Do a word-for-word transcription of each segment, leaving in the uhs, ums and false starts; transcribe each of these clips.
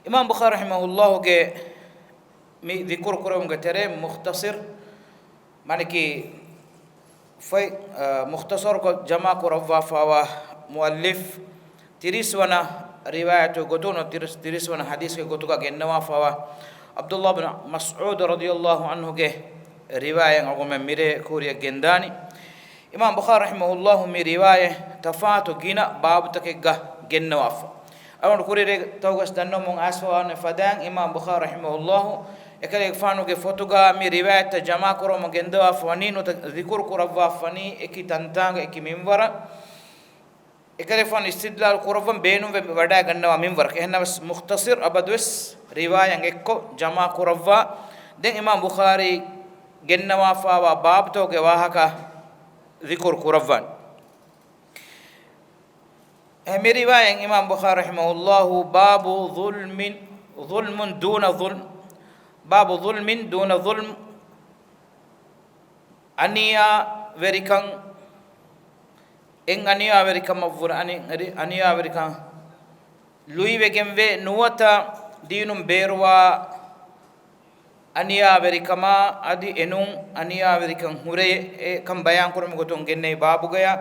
އިމާމް ބުޚާރީ ރަޙިމަހުﷲގެ މި ޛިކުރު ކުރެވުމުގެ ތެރޭ މުޚްތަޞަރު، މާނަކީ ފޮތް، އަ، މުޚްތަޞަރުކޮށް ޖަމާ ކުރައްވާފައިވާ މުއައްލިފް، ތިރީސް ވަނަ ރިވާޔަތުގެ ގޮތުން ތިރީސް، ތިރީސް ވަނަ ޙަދީޘްގެ ގޮތުގަ ގެންނަވާފައިވާ ޢަބްދުﷲ ބިން މަސްޢޫދު ރަޟިޔަﷲ ޢަންހުގެ ރިވާޔަތް އަޅުގަނޑުމެން މިރޭ ކުރިއަށް ގެންދާނީ. އިމާމް ބުޚާރީ ރަޙިމަހުﷲ މި ރިވާޔަތް ތަފާތު ގިނަ ބާބުތަކެއްގަ ގެންނަވާފަ. އަޅުގަނޑު ކުރިއަށް ތައުގަސް ދަންނަވަމުން އައިސްފަވާނެ ފަދައިން އިމާމް ބުޚާރީ ރަޙިމަހުﷲ އެކަލޭގެފާނުގެ ފޮތުގަ މި ރިވާޔަތްތައް ޖަމާކުރަމުން ގެންދަވާފަ ވަނީ ނުވަތަ ޛިކުރު ކުރައްވާފަ ވަނީ އެކި ތަންތާނގަ އެކި މިންވަރަށް. އެކަލޭގެފާނު އިސްތިދްލާލު ކުރައްވަން ބޭނުންވެ ވަޑައިގަންނަވާ މިންވަރަކަށް. އެހެންނަމަވެސް މުޚްތަޞަރު އަބަދުވެސް ރިވާޔަތް އެއްކޮށް ޖަމާކުރައްވާ. ދެން އިމާމް ބުޚާރީ ގެންނަވާފައިވާ ބާބުތަކުގެ ވާހަކަ ޛިކުރު ކުރައްވާނެ. އެ މި ރިވާޔަތް އިމާމް ބުޚާރީ ރަޙިމަހުﷲ ބާބު ޒުލްމިން، ޒުލްމުން ދޫނަ ޒުލްމް، ބާބު ޒުލްމިން ދޫނަ ޒުލްމް، އަނިޔާވެރިކަން، އެއް އަނިޔާވެރިކަމަށްވުރެ އަނި-، އަނި-، އަނިޔާވެރިކަން ލުއިވެގެންވޭ ނުވަތަ ދީނުން ބޭރުވާ އަނިޔާވެރިކަމާ އަދި އެނޫން އަނިޔާވެރިކަން ހުރޭ ކަން ބަޔާންކުރުމުގެ ގޮތުން ގެންނެވި ބާބުގަޔާ،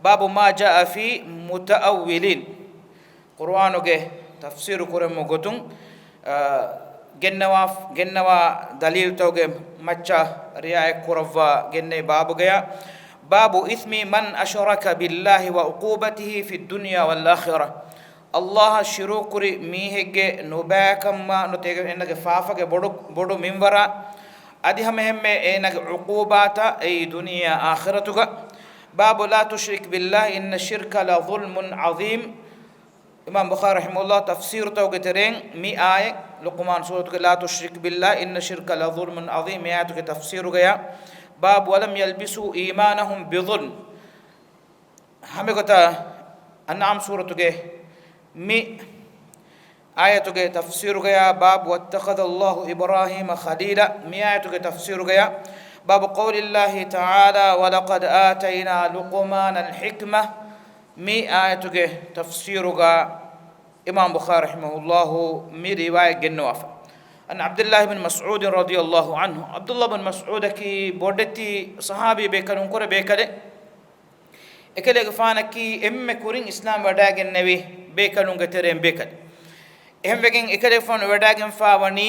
ބާބު މާ ޖާއަ ފީ މުތައައްވިލީން. ޤުރުއާނުގެ ތަފްސީރު ކުރެއްވުމުގެ ގޮތުން، އާ، ގެންނަވާ، ގެންނަވާ ދަލީލުތަކުގެ މައްޗަށް ރިޢާޔަތް ކުރައްވާ ގެންނެވި ބާބުގަޔާ، ބާބު އިޘްމި މަން އަޝްރަކަ ބިﷲ ވަޢުޤޫބަތިހި ފިއްދުންޔާ ވަލްއާޚިރަ. ﷲ އަށް ޝިރުކު ކުރި މީހެއްގެ ނުބައިކަންމާ ނުވަތަ އޭނަގެ ފާފަގެ ބޮޑު، ބޮޑު މިންވަރާ އަދި ހަމައެހެންމެ އޭނަގެ ޢުޤޫބާތައް އެއީ ދުނިޔެއާ އާޚިރަތުގަ. ބާބު ލާ ތުޝްރިކް ބިﷲ އިންނަ ޝިރްކަ ލަ ޡުލްމުން ޢަޡީމް. އިމާމް ބުޚާރީ ރަޙިމަހުﷲ ތަފްސީރުތަކުގެ ތެރެއިން މި އާޔަތް، ލުޤުމާން ސޫރަތުގެ ލާ ތުޝްރިކް ބިﷲ އިންނަ ޝިރްކަ ލަ ޡުލްމުން ޢަޡީމް މި އާޔަތުގެ ތަފްސީރުގަޔާ، ބާބު ވަލަމް ޔަލްބިސޫ އީމާނަހުމް ބިޡުލްމް. ހަމައެގޮތަށް އަންޢާމް ސޫރަތުގެ މި އާޔަތުގެ ތަފްސީރުގަޔާ ބާބު ވައްތަޚަޛަ ﷲ އިބްރާހީމަ ޚަލީލާ މި އާޔަތުގެ ތަފްސީރުގަޔާ، ބާބު ޤައުލިﷲ ތަޢާލާ ވަލަޤަދް އާތައިނާ ލުޤުމާނަލް ޙިކްމަ މި އާޔަތުގެ ތަފްސީރުގަ އިމާމް ބުޚާރީ ރަޙިމަހުﷲ މި ރިވާޔަތް ގެންނަވާފަ. ޢަން ޢަބްދިﷲ ބިން މަސްޢޫދިން ރަޟިޔަﷲ ޢަންހު، ޢަބްދުﷲ ބިން މަސްޢޫދަކީ ބޮޑެތި ޞަޙާބީ ބޭކަލުން ކުރެ ބޭކަލެއް. އެކަލޭގެފާނަކީ އެންމެ ކުރިން އިސްލާމް ވަޑައިގެންނެވި ބޭކަލުންގެ ތެރެއިން ބޭކަލެއް. އެހެންވެގެން އެކަލޭގެފާނު ވަޑައިގެންފާވަނީ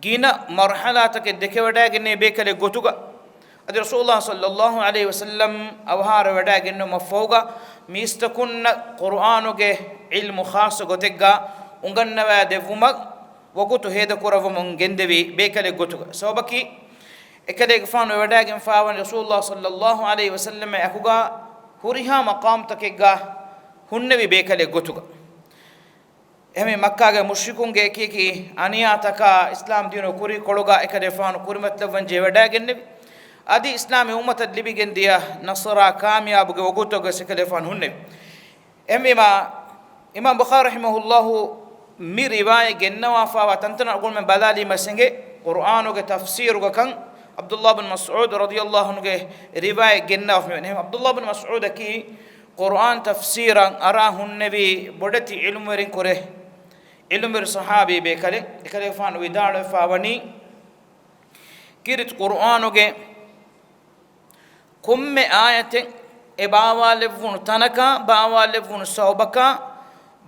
ގިނަ މަރުޙަލާތަކެއް ދެކެވަޑައިގެންނެވި ބޭކަލެއް ގޮތުގަ. އަދި ރަސޫލުﷲ ޞައްލަﷲ ޢަލައިހި ވަސައްލަމް އަވަހާރަވެވަޑައިގެންނެވުމަށްފަހުގަ މީސްތަކުންނަށް ޤުރުއާނުގެ ޢިލްމު ޚާއްޞަ ގޮތެއްގަ އުނގަންނަވައިދެއްވުމަށް ވަގުތު ހޭދަކުރައްވަމުން ގެންދެވި ބޭކަލެއް ގޮތުގަ. ސަބަބަކީ، އެކަލޭގެފާނު ވެވަޑައިގެންފާވަނީ ރަސޫލުﷲ ޞައްލަﷲ ޢަލައިހި ވަސައްލަމް އެކުގަ ހުރިހާ މަޤާމްތަކެއްގަ ހުންނެވި ބޭކަލެއް ގޮތުގަ. އެހެންވެ، މައްކާގެ މުޝްރިކުންގެ އެކިއެކި އަނިޔާތަކާ އިސްލާމް ދީނު ކުރި ކޮޅުގަ އެކަލޭގެފާނު ކުރިމަތިލައްވަން ޖެހިވަޑައިގެންނެވި. އަދި އިސްލާމީ އުއްމަތަށް ލިބިގެންދިޔަ ނަޞްރާ ކާމިޔާބުގެ ވަގުތުގަ އެކަލޭގެފާނު ހުންނެވި. އެހެންވީމާ، އިމާމް ބުޚާރީ ރަޙިމަހުﷲ މި ރިވާޔަތް ގެންނަވާފާވާ ތަންތަނަށް އަޅުގަނޑުމެން ބަލާލީމަ އެނގޭ، ޤުރުއާނުގެ ތަފްސީރުގަ ކަން ޢަބްދުﷲ ބިން މަސްޢޫދު ރަޟިޔަﷲ ޢަންހުގެ ރިވާޔަތް ގެންނަވާފަ މިވަނީ. އެހެން ޢަބްދުﷲ ބިން މަސްޢޫދަކީ ޤުރުއާން ތަފްސީރަށް އަރާ ހުންނެވި ބޮޑެތި ޢިލްމުވެރިން ކުރެ، ޢިލްމުވެރި ޞަޙާބީ ބޭކަލެއް. އެކަލޭގެފާނު ވިދާޅުވެފާވަނީ، ކީރިތި ޤުރުއާނުގެ ކޮންމެ އާޔަތެއް އެ ބާވާލެއްވުނު ތަނަކާ، ބާވާލެއްވުނު ސަބަބަކާ،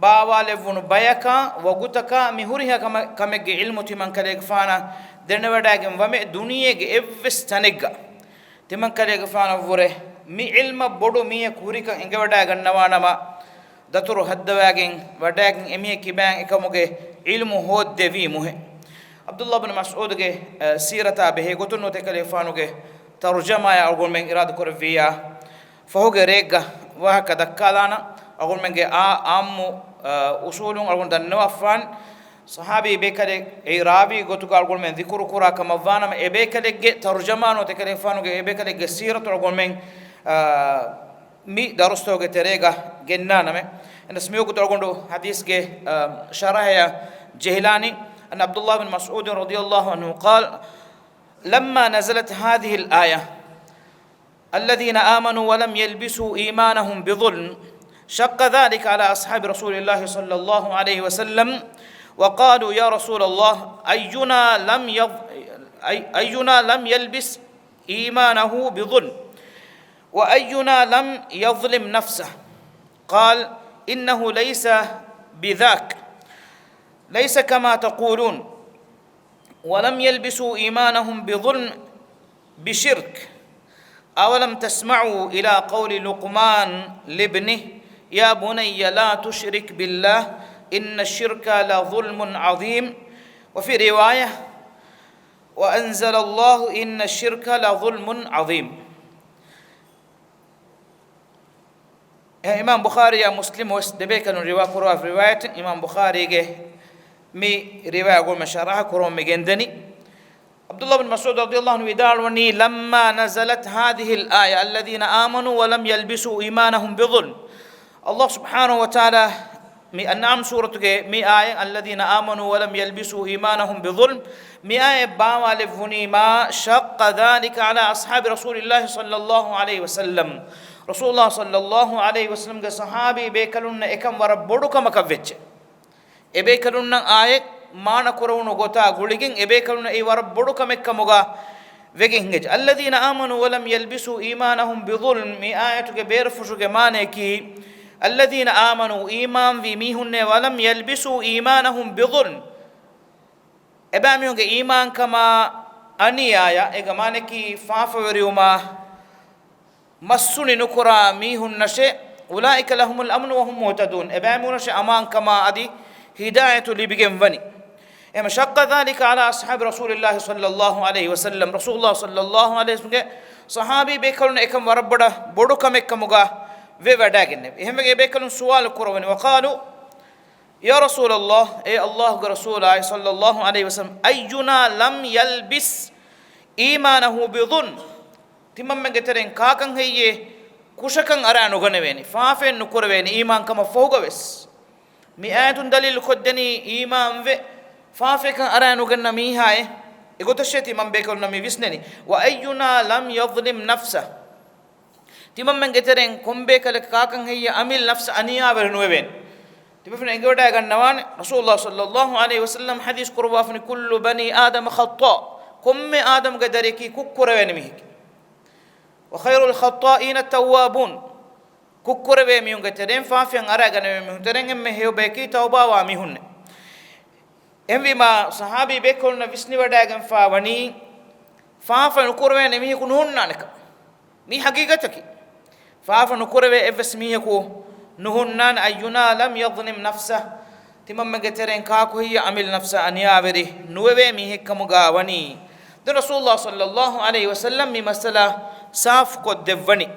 ބާވާލެއްވުނު ބަޔަކާ، ވަގުތަކާ މި ހުރިހާ ކަމެއް، ކަމެއްގެ ޢިލްމު ތިމަންކަލޭގެފާނަށް ދެނެވަޑައިގެން ވަމެ ދުނިޔޭގެ އެއްވެސް ތަނެއްގަ ތިމަންކަލޭގެފާނަށްވުރެ މި ޢިލްމަށް ބޮޑު މީހަކު ހުރިކަން އެނގިވަޑައިގަންނަވާނަމަ، ދަތުރު ހައްދަވައިގެން ވަޑައިގެން އެމީހެއް ކިބައިން އެކަމުގެ ޢިލްމު ހޯއްދެވީ މުހެއް. ޢަބްދުﷲ ބިން މަސްޢޫދުގެ، އަ، ސީރަތާ ބެހޭ ގޮތުން ނުވަތަ އެކަލޭގެފާނުގެ ތަރުޖަމާޔާ އަޅުގަނޑުމެން އިރާދަ ކުރެއްވިއްޔާ، ފަހުގެ ރެއެއްގަ ވާހަކަ ދައްކާލާނަން. އަޅުގަނޑުމެންގެ އާ، އާއްމު، އަ، އުޞޫލުން އަޅުގަނޑު ދަންނަވާފާން، ޞަޙާބީ ބޭކަލެއް އެއީ ރާވީ ގޮތުގަ އަޅުގަނޑުމެން ޛިކުރު ކުރާ ކަމަށްވާނަމަ، އެ ބޭކަލެއްގެ ތަރުޖަމާ ނުވަތަ އެކަލޭގެފާނުގެ އެ ބޭކަލެއްގެ ސީރަތު އަޅުގަނޑުމެން، އާ، މި ދަރުސްތަކުގެ ތެރޭގަ ގެންނާނަމޭ. އެންޑަސް މިވަގުތު އަޅުގަނޑު ޙަދީޘްގެ، އަ، ޝަރަޙަޔަށް ޖެހިލާނީ. عن عبد الله بن مسعود رضي الله عنه قال، لما نزلت هذه الآية، الذين آمنوا ولم يلبسوا إيمانهم بظلم، شق ذلك على أصحاب رسول الله صلى الله عليه وسلم، وقالوا يا رسول الله، أينا لم يظ-، أي-، أينا لم يلبس إيمانه بظلم، وأينا لم يظلم نفسه؟ قال: إنه ليس بذاك، ليس كما تقولون، ولم يلبسوا إيمانهم بظلم بشرك. أولم تسمعوا إلى قول لقمان لابنه يا بني لا تشرك بالله إن الشرك لظلم عظيم. وفي رواية: وأنزل الله إن الشرك لظلم عظيم. އެ އިމާމް ބުޚާރީއާ މުސްލިމް ވެސް ދެބޭކަލުން ރިވާ ކުރާ ރިވާޔަތެއް. އިމާމް ބުޚާރީގެ މި ރިވާޔަތް ގުޅުމަށް ޝަރަޙަ ކުރަމުން މި ގެންދަނީ. ޢަބްދުﷲ ބިން މަސްޢޫދު ރަޟިޔަﷲ ޢަންހު ވިދާޅުވަނީ، لما نزلت هذه الآية الذين آمنوا ولم يلبسوا إيمانهم بظلم. ﷲ ސުބްޙާނަހޫ ވަތަޢާލާ މި އަންޢާމް ސޫރަތުގެ މި އާޔަތް، الذين آمنوا ولم يلبسوا إيمانهم بظلم، މި އާޔަތް ބާވާލެއްވުނީމާ، شق ذلك على أصحاب رسول الله صلى الله عليه وسلم، ރަސޫލުﷲ ޞައްލަﷲ ޢަލައިހި ވަސައްލަމްގެ ޞަޙާބީ ބޭކަލުންނަށް އެކަން ވަރަށް ބޮޑު ކަމަކަށް ވެއްޖެ. އެބޭކަލުންނަށް އާޔަތް މާނަ ކުރެވުނު ގޮތާ ގުޅިގެން އެބޭކަލުންނަށް އެއީ ވަރަށް ބޮޑު ކަމެއް ކަމުގަ ވެގެން ހިނގައްޖެ. الذين آمنوا ولم يلبسوا إيمانهم بظلم، މި އާޔަތުގެ ބޭރުފުށުގެ މާނަޔަކީ، الذين آمنوا، އީމާންވި މީހުންނޭ، ولم يلبسوا إيمانهم بظلم، އެބައިމީހުންގެ އީމާންކަމާ އަނިޔާޔަށް، އޭގެ މާނަޔަކީ ފާފަވެރިވުމާ، މަސްތުނި ނުކުރާ މީހުންނަށެ، أولئك لهم الأمن وهم مهتدون، އެބައިމީހުންނަށެ އަމާންކަމާ އަދި ހިދާޔަތު ލިބިގެން ވަނީ. އެހެން، شق ذلك على أصحاب رسول الله صلى الله عليه وسلم، ރަސޫލުﷲ ޞައްލަﷲ ޢަލައިހި ވަސައްލަމްގެ ޞަޙާބީ ބޭކަލުން އެކަން ވަރަށް ބޮޑަށް ބޮޑު ކަމެއް ކަމުގަ ވެވަޑައިގެންނެވި. އެހެންވެ، އެބޭކަލުން ސުވާލު ކުރަވަނީ، وقالوا يا رسول الله، އޭ ﷲގެ ރަސޫލާއި، صلى الله عليه وسلم، أينا لم يلبس إيمانه بظلم، ތިމަންމެންގެ ތެރެއިން ކާކަން ހެއްޔޭ ކުށަކަން އަރާ ނުގަނެވޭނީ، ފާފައެއް ނުކުރެވޭނީ އީމާންކަމަށް ފަހުގަވެސް؟ މި އާޔަތުން ދަލީލު ކޮށްދެނީ އީމާންވެ ފާފައެއްކަން އަރާ ނުގަންނަ މީހާއޭ. އެގޮތަށޭ ތިމަން ބޭކަލުންނަށް މި ވިސްނެނީ. وأينا لم يظلم نفسه، ތިމަންމެންގެ ތެރެއިން ކޮންބޭކަލަކަށް ކާކަން ހެއްޔޭ އަމިއްލަ ނަފްސަށް އަނިޔާވެރި ނުވެވޭނެ؟ ތިބޭފުޅުން އެނގިވަޑައިގަންނަވާނެ، ރަސޫލުﷲ ޞައްލަﷲ ޢަލައިހި ވަސައްލަމް ޙަދީޘް ކުރައްވާފަނީ، كل بني آدم خطاء، ކޮންމެ އާދަމުގެ ދަރިއަކީ ކުށްކުރެވޭނެ މީހެކޭ. وخير الخطائين التوابون، ކުށްކުރެވޭ މީހުންގެ ތެރެއިން، ފާފައިން އަރާގަނެވޭ މީހުން ތެރެއިން އެންމެ ހެޔޮ ބަޔަކީ ތައުބާވާ މީހުންނޭ. އެހެންވީމާ، ޞަޙާބީ ބޭކަލުންނަށް ވިސްނިވަޑައިގެންފާ ވަނީ، ފާފަ ނުކުރެވޭނެ މީހަކު ނުހުންނާނެކަން. މީ ޙަޤީޤަތަކީ. ފާފަ ނުކުރެވޭ އެއްވެސް މީހަކު ނުހުންނާނެ. أينا لم يظلم نفسه، ތިމަންމެންގެ ތެރެއިން ކާކު ހެއްޔޭ އަމިއްލަ ނަފްސަށް އަނިޔާވެރި ނުވެވޭ މީހެއްކަމުގަ ވަނީ؟ ދެން ރަސޫލުﷲ ޞައްލަﷲ ޢަލައިހި ވަސައްލަމް މި މައްސަލަ ސާފުކޮށްދެއްވަނީ.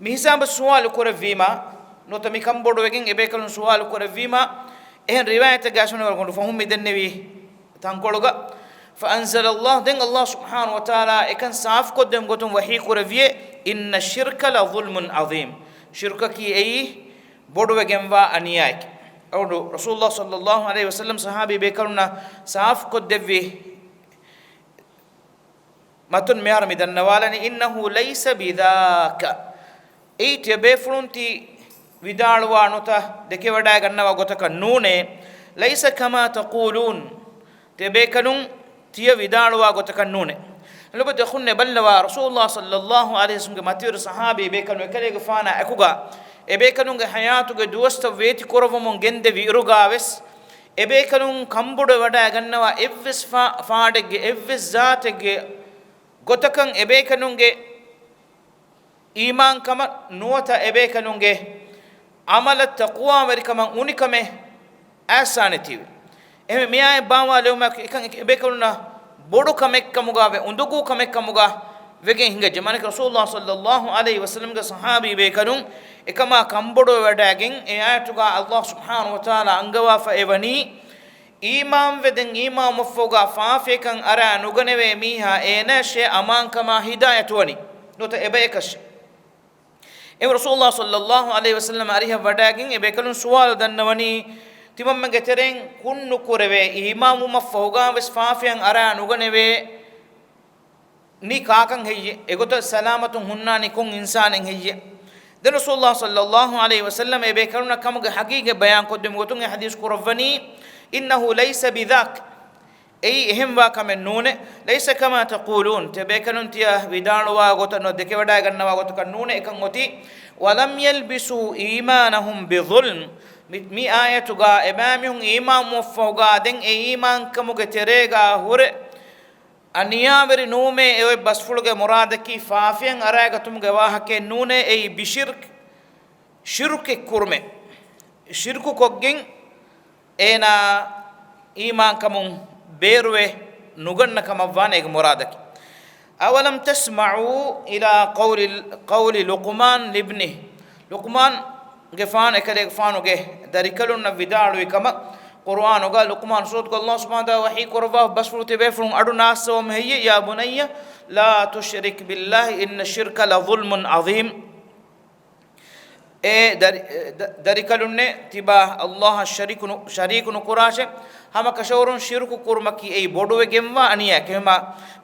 މި ހިސާބަށް ސުވާލު ކުރެއްވީމާ، ނުވަތަ މި ކަންބޮޑުވެގެން އެބޭކަލުން ސުވާލު ކުރެއްވީމާ، އެހެން ރިވާޔަތެއްގައި އަސްވަނީ ވަރަށް ގޮނޑު ފަހުމް މި ދެންނެވި ތަންކޮޅުގަ. فأنزل الله، ދެން ﷲ ސުބްޙާނަހޫ ވަތަޢާލާ އެކަން ސާފުކޮށްދެން ގޮތުން ވަޙީ ކުރެއްވިއޭ، إن الشرك لظلم عظيم، ޝިރުކަކީ އެއީ ބޮޑުވެގެންވާ އަނިޔާއެކޭ. އަޅުގަނޑު ރަސޫލުﷲ ޞައްލަﷲ ޢަލައިހި ވަސައްލަމް ޞަޙާބީ ބޭކަލުންނަށް ސާފުކޮށްދެއްވި މަތުން މިހާރު މި ދަންނަވާލަނީ، إنه ليس بذاك، އެއީ ތިޔަބޭފުޅުން ތި ވިދާޅުވާ ނުވަތަ ދެކެވަޑައިގަންނަވާ ގޮތަކަށް ނޫނޭ. ليس كما تقولون، ތިޔަބޭކަލުން ތިޔަ ވިދާޅުވާ ގޮތަކަށް ނޫނޭ. ލޮބުވެތި އަޚުންނޭ، ބައްލަވާ، ރަސޫލުﷲ ޞައްލަﷲ ޢަލައިހި ވަސައްލަމްގެ މަތިވެރި ޞަޙާބީ ބޭކަލުން އެކަލޭގެފާނާ އެކުގަ އެބޭކަލުންގެ ޙަޔާތުގެ ދުވަސްތައް ވޭތިކުރައްވަމުން ގެންދެވި އިރުގަވެސް، އެބޭކަލުން ކަންބޮޑުވެވަޑައިގަންނަވާ އެއްވެސް ފާ-، ފާޑެއްގެ އެއްވެސް ޒާތެއްގެ ގޮތަކަށް އެބޭކަލުންގެ އީމާންކަމަށް ނުވަތަ އެބޭކަލުންގެ ޢަމަލަށް ތަޤްވާވެރިކަމަށް އުނިކަމެއް އައިސާނެތީވެ. އެހެންވެ، މިއާޔަތް ބާވާލެވުމަކީ އެކަން އެ-، އެބޭކަލުންނަށް ބޮޑު ކަމެއްކަމުގަ ވެ، އުނދަގޫ ކަމެއްކަމުގަ ވެގެން ހިނގައްޖެ. މާނައަކީ، ރަސޫލުﷲ ޞައްލަﷲ ޢަލައިހި ވަސައްލަމްގެ ޞަޙާބީ ބޭކަލުން އެކަމާ ކަންބޮޑުވެވަޑައިގެން އެ އާޔަތުގަ ﷲ ސުބްޙާނަހޫ ވަތަޢާލާ އަންގަވާފަ އެވަނީ، އީމާންވެ ދެން އީމާންވުމަށްފަހުގަ ފާފައެއްކަން އަރާ ނުގަނެވޭ މީހާ އޭނައަށޭ އަމާންކަމާ ހިދާޔަތުވަނީ، ނުވަތަ އެބަޔަކަށޭ. އެ ރަސޫލުﷲ ޞައްލަﷲ ޢަލައިހި ވަސައްލަމަ އަރިހަށް ވަޑައިގެން އެބޭކަލުން ސުވާލު ދަންނަވަނީ، ތިމަންމެންގެ ތެރެއިން ކުށްނުކުރެވޭ، އީމާންވުމަށްފަހުގަވެސް ފާފައެއް އަރާ ނުގަނެވޭ، ނީ ކާކަން ހެއްޔެ؟ އެގޮތަށް ސަލާމަތުން ހުންނާނީ ކޮން އިންސާނެއް ހެއްޔެ؟ ދެން ރަސޫލުﷲ ޞައްލަﷲ ޢަލައިހި ވަސައްލަމަ އެ ބޭކަލުންނަށް ކަމުގެ ޙަޤީޤަތް ބަޔާން ކޮށްދިނުމުގެ ގޮތުން އެ ޙަދީޘް ކުރައްވަނީ، إنه ليس بذاك، އެއީ އެހެންވާ ކަމެއް ނޫނޭ، ليس كما تقولون، ތިޔަބޭކަލުން ތިޔަ ވިދާޅުވާ ގޮތަށް ނުވަތަ ދެކެވަޑައިގަންނަވާ ގޮތަކަށް ނޫނޭ އެކަން އޮތީ، ولم يلبسوا إيمانهم بظلم، މި، މި އާޔަތުގަ އެބައިމީހުން އީމާންވުމަށްފަހުގަ ދެން އެ އީމާންކަމުގެ ތެރޭގަ ހުރެ އަނިޔާވެރި ނުވުމޭ އެ އޮތް ބަސްފުޅުގެ މުރާދަކީ ފާފައިން އަރައިގަތުމުގެ ވާހަކައެއް ނޫނޭ، އެއީ ބިޝިރްކް، ޝިރުކެއް ކުރުމެއް، ޝިރުކު ކޮށްގެން އޭނާ އީމާންކަމުން ބޭރުވެ ނުގަންނަ ކަމަށްވާނެ އޭގެ މުރާދަކީ. أولم تسمعوا إلى قول، قول لقمان لابنه، ލުޤްމާންގެފާނު އެކަލޭގެފާނުގެ ދަރިކަލުންނަށް ވިދާޅުވި ކަމަށް، ޤުރުއާނުގަ ލުޤްމާން ސޫރަތުގަ ﷲ ސުބްޙާނަހޫ ވަތަޢާލާ ވަޙީ ކުރައްވާ ބަސްފުޅު ތިބޭފުޅުން އަޑު ނާއްސަވަމު ހެއްޔޭ؟ يا بني لا تشرك بالله إن الشرك لظلم عظيم. އޭ ދަރި، ދަ، ދަރިކަލުންނޭ، ތިބާ ﷲ އަށް ޝަރީކު ނު، ޝަރީކު ނުކުރާށޭ. ހަމަކަށަވަރުން ޝިރުކު ކުރުމަކީ އެއީ ބޮޑުވެގެންވާ އަނިޔާއެކޭ. އެހެންވީމާ،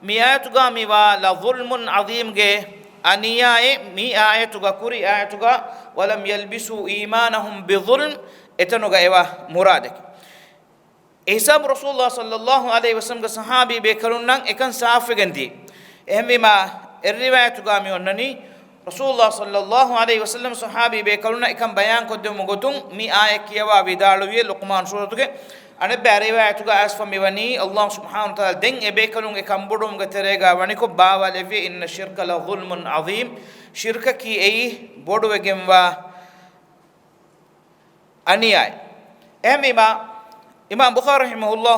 މި އާޔަތުގަ މިވާ لظلم عظيم ގެ އަނިޔާއެއް، މި އާޔަތުގަ، ކުރީ އާޔަތުގަ، ولم يلبسوا إيمانهم بظلم، އެތަނުގަ އެވާ މުރާދަކީ. އެހިސާބުން ރަސޫލުﷲ ޞައްލަﷲ ޢަލައިހި ވަސައްލަމްގެ ޞަޙާބީ ބޭކަލުންނަށް އެކަން ސާފުވެގެން ދިޔައީ. އެހެންވީމާ، އެއް ރިވާޔަތުގަ މި އޮންނަނީ، ރަސޫލުﷲ ޞައްލަﷲ ޢަލައިހި ވަސައްލަމް ޞަޙާބީ ބޭކަލުންނަށް އެކަން ބަޔާން ކޮށްދެއްވުމުގެ ގޮތުން މި އާޔަތް ކިޔަވާ ވިދާޅުވިއޭ ލުޤްމާން ސޫރަތުގެ. އަނެއްބައި ރިވާޔަތުގަ އައިސްފަ މިވަނީ، ﷲ ސުބްޙާނަހޫ ވަތަޢާލާ ދެން އެ ބޭކަލުންގެ ކަންބޮޑުވުމުގެ ތެރޭގަ ވަނިކޮށް ބާވާލެއްވިއޭ، إن الشرك لظلم عظيم، ޝިރުކަކީ އެއީ ބޮޑުވެގެންވާ އަނިޔާއެއް. އެހެންވީމާ، އިމާމް ބުޚާރީ ރަޙިމަހުﷲ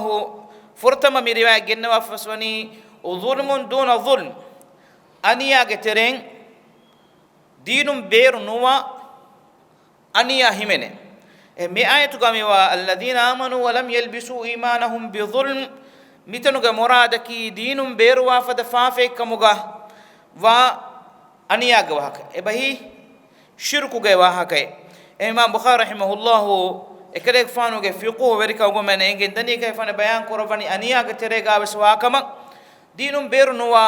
ފުރަތަމަ މި ރިވާޔަތް ގެންނަވާފަވެސް ވަނީ، ظلم دون ظلم، އަނިޔާގެ ތެރެއިން ދީނުން ބޭރު ނުވާ އަނިޔާ ހިމެނޭ. އެ މި އާޔަތުގަ މިވާ، الذين آمنوا ولم يلبسوا إيمانهم بظلم، މިތަނުގެ މުރާދަކީ ދީނުން ބޭރުވާ ފަދަ ފާފައެއްކަމުގަ ވާ އަނިޔާގެ ވާހަކަ. އެބަހީ ޝިރުކުގެ ވާހަކައެއް. އެ އިމާމް ބުޚާރީ ރަޙިމަހުﷲ އެކަލޭގެފާނުގެ ފިޤުހު ވެރިކަމުގަ އެނގެން ދަނީ އެކަލޭގެފާނު ބަޔާން ކުރައްވަނީ އަނިޔާގެ ތެރޭގަ ވެސް ވާ ކަމަށް، ދީނުން ބޭރު ނުވާ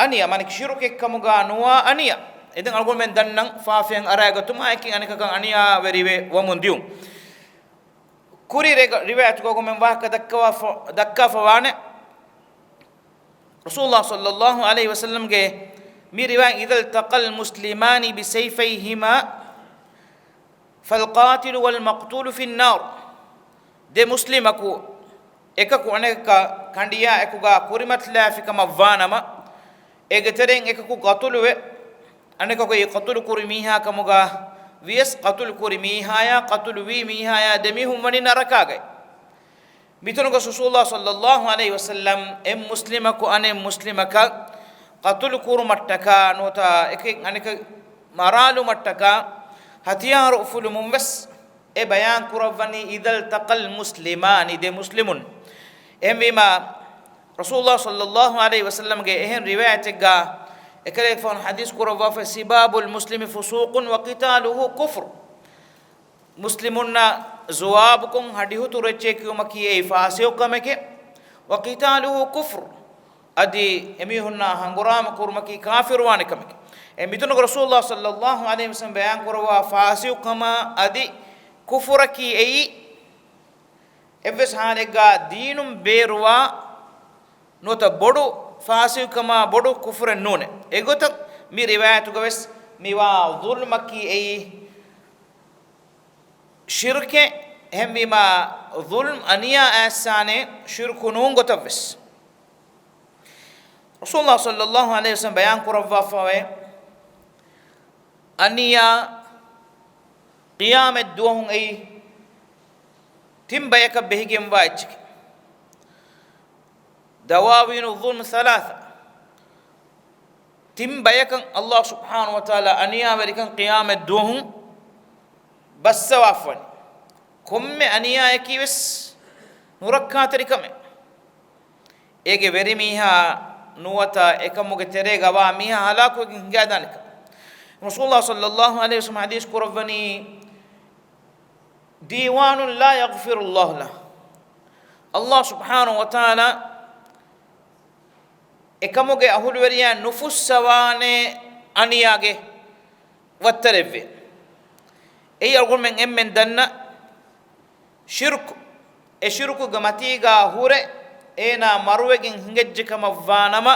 އަނިޔާ، މާނައަކީ ޝިރުކެއްކަމުގަ ނުވާ އަނިޔާ. އެދެން އަޅުގަނޑުމެން ދަންނަން ފާފައިން އަރައިގަތުމާ އެކި އަނެކަކަށް އަނިޔާވެރިވެ ވަމުން ދިޔުން. ކުރި ރޭގަ، ރިވާޔަތުގަ މި ވާހަކަ ދައްކަވާފަ، ދައްކާފަވާނެ. ރަސޫލުﷲ ޞައްލަﷲ ޢަލައިހި ވަސައްލަމްގެ މި ރިވާޔަތް، إذا التقى المسلمان بسيفيهما فالقاتل والمقتول في النار. ދެ މުސްލިމަކު އެކަކު އަނެކަކަށް ކަނޑިޔާ އެކުގަ ކުރިމަތިލާފި ކަމަށް ވާނަމަ، އޭގެ ތެރެއިން އެކަކު ޤަތުލުވެ، އަނެކަކު އެ ޤަތުލު ކުރި މީހާ ކަމުގަ ވިޔަސް، ޤަތުލު ކުރި މީހާޔާ، ޤަތުލު ވީ މީހާޔާ ދެ މީހުން ވަނީ ނަރަކާގައި. މިތަނުގަ ރަސޫލުﷲ ޞައްލަﷲ ޢަލައިހި ވަސައްލަމް އެއް މުސްލިމަކު އަނެއް މުސްލިމަކަށް ޤަތުލު ކުރުމަށްޓަކާ ނުވަތަ އެކެއް އަނެކަށް މަރާލުމަށްޓަކާ ހަތިޔާރު އުފުލުމުން ވެސް އެ ބަޔާން ކުރައްވަނީ، إذا التقى المسلمان، ދެ މުސްލިމުން. އެހެންވީމާ، ރަސޫލުﷲ ޞައްލަﷲ ޢަލައިހި ވަސައްލަމްގެ އެހެން ރިވާޔަތެއްގަ އެކަލޭގެފާނު ޙަދީޘް ކުރައްވާފަ، سباب المسلم فسوق وقتاله كفر. މުސްލިމުންނަށް ޒުވާބުކޮށް ހަޑިހުތުރު އެއްޗެއް ކިޔުމަކީ އެއީ ފާސިޤު ކަމެކޭ، وقتاله كفر، އަދި އެމީހުންނާ ހަނގުރާމަ ކުރުމަކީ ކާފިރުވާނެ ކަމެކޭ. އެ މިތަނުގަ ރަސޫލުﷲ ޞައްލަﷲ ޢަލައިހި ވަސައްލަމް ބަޔާން ކުރައްވާ ފާސިޤު ކަމާ އަދި ކުފުރަކީ އެއީ، އެއްވެސް ޙާލެއްގަ ދީނުން ބޭރުވާ ނުވަތަ ބޮޑު ފާސިޤު ކަމާ ބޮޑު ކުފުރެއް ނޫނޭ. އެގޮތަށް މި ރިވާޔަތުގަ ވެސް މިވާ ޒުލްމަކީ އެއީ ޝިރުކެއް. އެހެންވީމާ، ޒުލްމް އަނިޔާ އައިސާނެ، ޝިރުކު ނޫން ގޮތަށް ވެސް. ރަސޫލުﷲ ޞައްލަﷲ ޢަލައިހި ވަސައްލަމް ބަޔާން ކުރައްވާފަވޭ، އަނިޔާ ޤިޔާމަތް ދުވަހު އެއީ ތިން ބަޔަކަށް ބެހިގެންވާ އެއްޗެކޭ. دواوين الظلم ثلاثة. ތިން ބަޔަކަށް ﷲ ސުބްޙާނަހޫ ވަތަޢާލާ އަނިޔާވެރިކަން ޤިޔާމަތް ދުވަހު ބައްސަވާފަވަނީ. ކޮންމެ އަނިޔާއަކީ ވެސް ނުރައްކާތެރި ކަމެއް. އޭގެ ވެރިމީހާ ނުވަތަ އެކަމުގެ ތެރޭގަ ވާ މީހާ ހަލާކުވެގެން ހިނގައިދާނެ ކަމަށް. ރަސޫލުﷲ ޞައްލަﷲ ޢަލައިހި ވަސައްލަމް ޙަދީޘް ކުރައްވަނީ، ديوان لا يغفر الله له. ﷲ ސުބްޙާނަހޫ ވަތަޢާލާ އެކަމުގެ އަހުލުވެރިޔާ ނުފުއްސަވާނެ އަނިޔާގެ ވައްތަރެއްވޭ. އެއީ އަޅުގަނޑުމެން އެންމެން ދަންނަ ޝިރުކު. އެ ޝިރުކުގެ މަތީގާ ހުރެ އޭނާ މަރުވެގެން ހިނގައްޖެ ކަމަށް ވާނަމަ،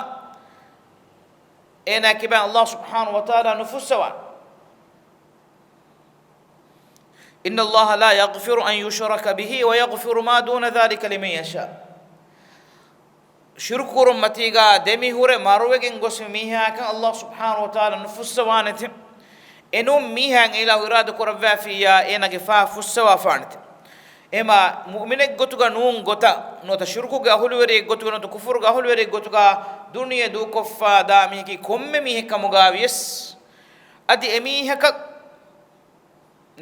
އޭނާ ކިބައިން ﷲ ސުބްޙާނަހޫ ވަތަޢާލާ ނުފުއްސަވާނެ. إن الله لا يغفر أن يشرك به ويغفر ما دون ذلك لمن يشاء. ޝިރުކު ކުރުން މަތީގާ ދެމިހުރެ މަރުވެގެން ގޮސް މީހާއަކަށް ﷲ ސުބްޙާނަހޫ ވަތަޢާލާ ނުފުއްސަވާނެތެ. އެނޫން މީހާއަށް އިލާހު އިރާދަ ކުރައްވާފިއްޔާ އޭނާގެ ފާ ފުއްސަވާފާނެތެ. އެމާ މުއުމިނެއް ގޮތުގަ ނޫން ގޮތަށް، ނުވަތަ ޝިރުކުގެ އަހުލުވެރިއެއް ގޮތުގަ، ނުވަތަ ކުފުރުގެ އަހުލުވެރިއެއް ގޮތުގަ ދުނިޔެ ދޫކޮށްފާ ދާ މީހަކީ ކޮންމެ މީހެއް ކަމުގާ ވިޔަސް، އަދި އެމީހަކަށް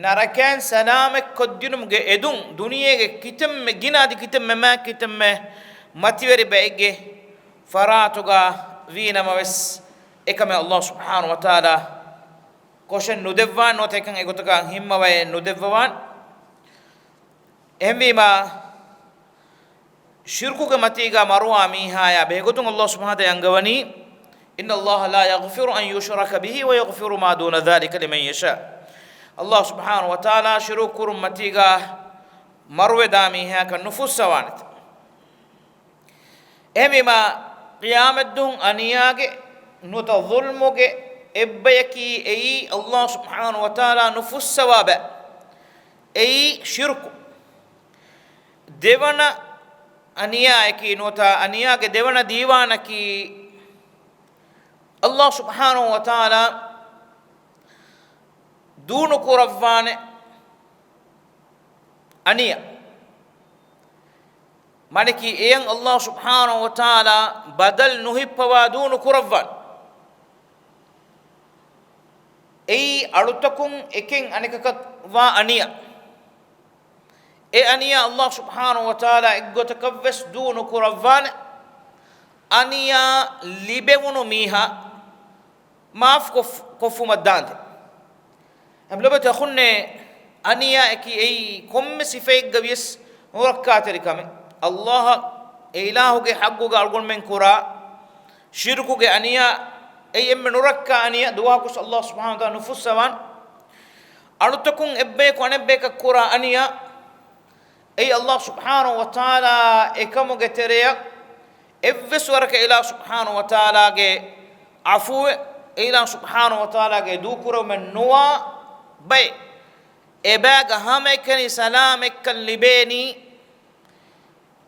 ނަރަކައިން ސަލާމަތް ކޮށްދިނުމުގެ އެދުން، ދުނިޔޭގެ ކިތަންމެ ގިނަ އަދި ކިތަންމެ މާ ކިތަންމެ މަތިވެރި ބައެއްގެ ފަރާތުގަ ވީނަމަވެސް، އެކަމެއް ﷲ ސުބްޙާނަހޫ ވަތަޢާލާ ކޮށެއް ނުދެއްވާނެ، ނުވަތަ އެކަން އެގޮތަކަށް ހިންމަވައެއް ނުދެއްވަވާނެ. އެހެންވީމާ، ޝިރުކުގެ މަތީގަ މަރުވާ މީހާޔާ ބެހޭގޮތުން ﷲ ސުބްޙާނަހޫ ވަތަޢާލާ އަންގަވަނީ، إن الله لا يغفر أن يشرك به ويغفر ما دون ذلك لمن يشاء. ﷲ ސުބްޙާނަހޫ ވަތަޢާލާ ޝިރުކު ކުރުން މަތީގަ މަރުވެދާ މީހާއަކަށް ނުފުއްސަވާނެތެ. އެހެންވީމާ، ޤިޔާމަތްދުވަހު އަނިޔާގެ ނުވަތަ ޒުލްމުގެ އެއްބަޔަކީ އެއީ ﷲ ސުބްޙާނަހޫ ވަތަޢާލާ ނުފުއްސަވާ ބައެއް. އެއީ ޝިރުކު. ދެވަނަ އަނިޔާއަކީ ނުވަތަ އަނިޔާގެ ދެވަނަ ދީވާނަކީ، ﷲ ސުބްޙާނަހޫ ވަތަޢާލާ ދޫނުކުރައްވާނެ އަނިޔާ. މާނައަކީ އެޔަށް ﷲ ސުބްޙާނަހޫ ވަތަޢާލާ ބަދަލު ނުހިއްޕަވާ ދޫނުކުރައްވާނެ. އެއީ އަޅުތަކުން އެކެއް އަނެކަކަށް ވާ އަނިޔާ. އެ އަނިޔާ ﷲ ސުބްޙާނަހޫ ވަތަޢާލާ އެއްގޮތަކަށްވެސް ދޫ ނުކުރައްވާނެ. އަނިޔާ ލިބެވުނު މީހާ މާފު ކޮށް-، ކޮށްފުމަށް ދާންދެން. އެހެން ލޮބުވެތި އަޚުންނޭ، އަނިޔާއަކީ އެއީ ކޮންމެ ސިފައެއްގަ ވިޔަސް ނުރައްކާތެރި ކަމެއް. ﷲ އަށް އެ އިލާހުގެ ޙައްޤުގަ އަޅުގަނޑުމެން ކުރާ ޝިރުކުގެ އަނިޔާ، އެއީ އެންމެ ނުރައްކާ އަނިޔާ، ދުވަހަކުވެސް ﷲ ސުބްޙާނަހޫ ވަތަޢާލާ ނުފުއްސަވާނެ. އަޅުތަކުން އެއްބަޔަކު އަނެއްބަޔަކަށް ކުރާ އަނިޔާ، އެއީ ﷲ ސުބްޙާނަހޫ ވަތަޢާލާ އެކަމުގެ ތެރެއަށް އެއްވެސް ވަރަކަށް އިލާހު ސުބްޙާނަހޫ ވަތަޢާލާގެ ޢަފޫއެއް، އެ އިލާހު ސުބްޙާނަހޫ ވަތަޢާލާގެ ދޫކުރެވުމެއް ނުވާ ބައެއް. އެބައިގަ ހަމައެކަނި ސަލާމަތްކަން ލިބޭނީ،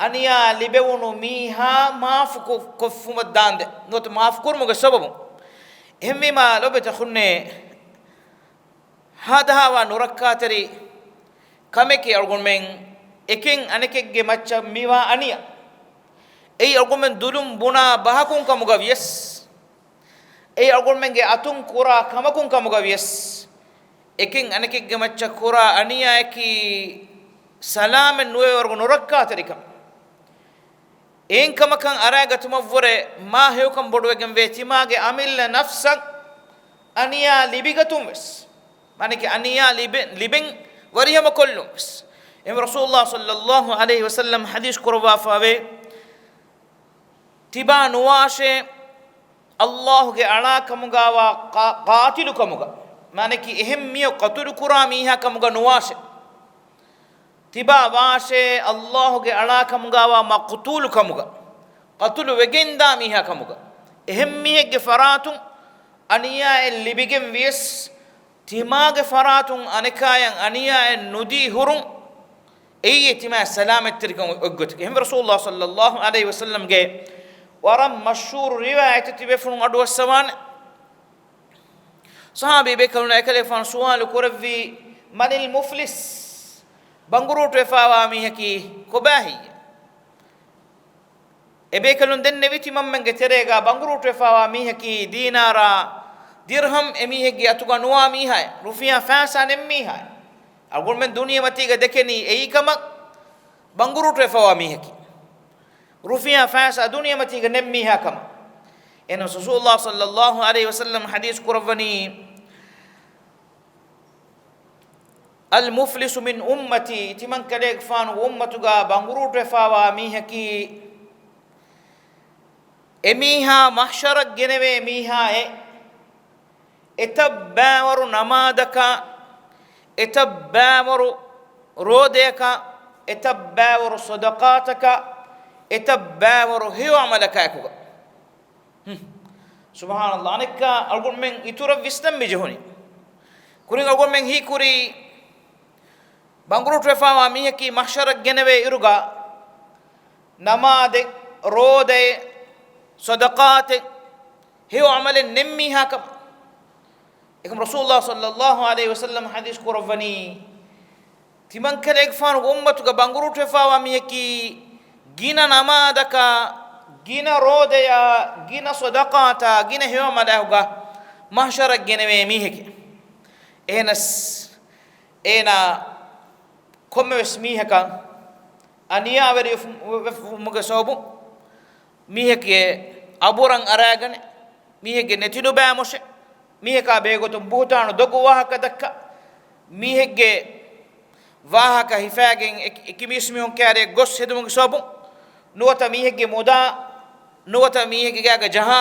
އަނިޔާ ލިބެވުނު މީހާ މާފު ކޮ-، ކޮށްފުމަށް ދާންދެން، ނުވަތަ މާފު ކުރުމުގެ ސަބަބުން. އެހެންވީމާ، ލޮބުވެތި އަޚުންނޭ، ހާދަހާވާ ނުރައްކާތެރި ކަމެކޭ އަޅުގަނޑުމެން އެކެން އަނެކެއްގެ މައްޗަށް މިވާ އަނިޔާ. އެއީ އަޅުގަނޑުމެން ދުލުން ބުނާ ބަހަކުން ކަމުގަ ވިޔަސް، އެއީ އަޅުގަނޑުމެންގެ އަތުން ކުރާ ކަމަކުން ކަމުގަ ވިޔަސް، އެކެން އަނެކެއްގެ މައްޗަށް ކުރާ އަނިޔާއަކީ ސަލާމަތް ނުވޭ ވަރަކަށް ނުރައްކާތެރިކަން. އެހެން ކަމަކަށް އަރާގަތުމަށްވުރެ މާ ހެޔޮކަން ބޮޑުވެގެންވޭ ތިމާގެ އަމިއްލަ ނަފްސަށް އަނިޔާ ލިބިގަތުން ވެސް. މާނައަކީ އަނިޔާ ލިބެ-، ލިބެން ވަރިހަމަކޮށްލުން ވެސް. އެހެން ރަސޫލުﷲ ޞައްލައްލާހު ޢަލައިހި ވަސައްލަމް ޙަދީޘް ކުރައްވާފައިވޭ، ތިބާ ނުވާށޭ ﷲ ގެ އަޅާ ކަމުގާވާ ޤާ-، ޤާތިލު ކަމުގަ. މާނައަކީ އެހެން މީހަކު ޤަތުލު ކުރާ މީހާ ކަމުގަ ނުވާށޭ. ތިބާ ވާށޭ ﷲ ގެ އަޅާ ކަމުގާވާ މަޤްތޫލު ކަމުގަ، ޤަތުލު ވެގެންދާ މީހާ ކަމުގަ. އެހެން މީހެއްގެ ފަރާތުން އަނިޔާއެއް ލިބިގެން ވިޔަސް، ތިމާގެ ފަރާތުން އަނެކާޔަށް އަނިޔާއެއް ނުދީ ހުރުން، އެއީ ތިމާ ސަލާމަތްތެރިކަން އޮތްގޮތަކީ. އެހެން ރަސޫލުﷲ ޞައްލައްލާހު ޢަލައިހި ވަސައްލަމްގެ ވަރަށް މަޝްހޫރު ރިވާޔަތެއް ތިބޭފުޅުން އަޑުއައްސަވާނެ. ޞަޙާބީ ބޭކަލުންނަށް އެކަލޭގެފާނު ސުވާލު ކުރެއްވީ، مَنِ الْمُفْلِسُ؟ ބަނގުރޫޓުވެފާވާ މީހަކީ ކޮބާހެއްޔޭ؟ އެބޭކަލުން ދެންނެވި ތިމަންމެންގެ ތެރޭގަ ބަނގުރޫޓުވެފާވާ މީހަކީ ދީނާރާ ދިރްހަމް އެމީހެއްގެ އަތުގަ ނުވާ މީހާއެއް، ރުފިޔާ ފައިސާ ނެތް މީހާއެއް. އަޅުގަނޑުމެން ދުނިޔެމަތީގަ ދެކެނީ އެއީ ކަމަށް ބަނގުރޫޓުވެފަވާ މީހަކީ. ރުފިޔާ ފައިސާ ދުނިޔެމަތީގަ ނެތް މީހާ ކަމަށް. އެހެނަސް ރަސޫލުﷲ ޞައްލައްލާހު ޢަލައިހި ވަސައްލަމް ޙަދީޘް ކުރައްވަނީ، الْمُفْلِسُ مِنْ أُمَّتِي، ތިމަން ކަލޭގެފާނުގެ އުއްމަތުގަ ބަނގުރޫޓުވެފާވާ މީހަކީ، އެމީހާ މަޙްޝަރަށް ގެނެވޭ މީހާއެއް، އެތައް ބައިވަރު ނަމާދަކާ، އެތައް ބައިވަރު ރޯދަޔަކާ، އެތައް ބައިވަރު ޞަދަޤާތަކާ، އެތައް ބައިވަރު ހެޔޮ ޢަމަލަކާ އެކުގަ. ހުން. ސުބްޙާނަﷲ. އަނެއްކާ އަޅުގަނޑުމެން އިތުރަށް ވިސްނަން މި ޖެހުނީ. ކުރިން އަޅުގަނޑުމެން ހީކުރީ ބަނގުރޫޓުވެފާވާ މީހަކީ މަޙްޝަރަށް ގެނެވޭ އިރުގަ ނަމާދެއް، ރޯދައެއް، ޞަދަޤާތެއް، ހެޔޮ ޢަމަލެއް ނެތް މީހާ ކަމަށް. އެކަމް ރަސޫލުﷲ ޞައްލަﷲ ޢަލައިހި ވަސައްލަމަ ޙަދީޘް ކުރައްވަނީ، ތިމަންކަލޭގެފާނުގެ އުއްމަތުގަ ބަނގުރޫޓުވެފާވާ މީހަކީ ގިނަ ނަމާދަކާ، ގިނަ ރޯދަޔާ، ގިނަ ޞަދަޤާތާ، ގިނަ ހެޔޮ ޢަމަލާއެކުގަ މަޙްޝަރަށް ގެނެވޭ މީހެކޭ. އެހެނަސް އޭނާ ކޮންމެވެސް މީހަކަށް އަނިޔާވެރިވުމުގެ ސަބަބުން މީހެއްގެ އަބުރަށް އަރާގަނެ، މީހެއްގެ ނެތިނުބައިމޮށެ، މީހަކާ ބެހޭގޮތުން ބުހުތާނު ދޮގު ވާހަކަ ދައްކާ، މީހެއްގެ ވާހަކަ ހިފާގެން އެކި-، އެކި މީސްމީހުން ކާރިއަށް ގޮސް ހެދުމުގެ ސަބަބުން ނުވަތަ މީހެއްގެ މުދާ، ނުވަތަ މީހެއްގެ ގާގަ ޖަހާ،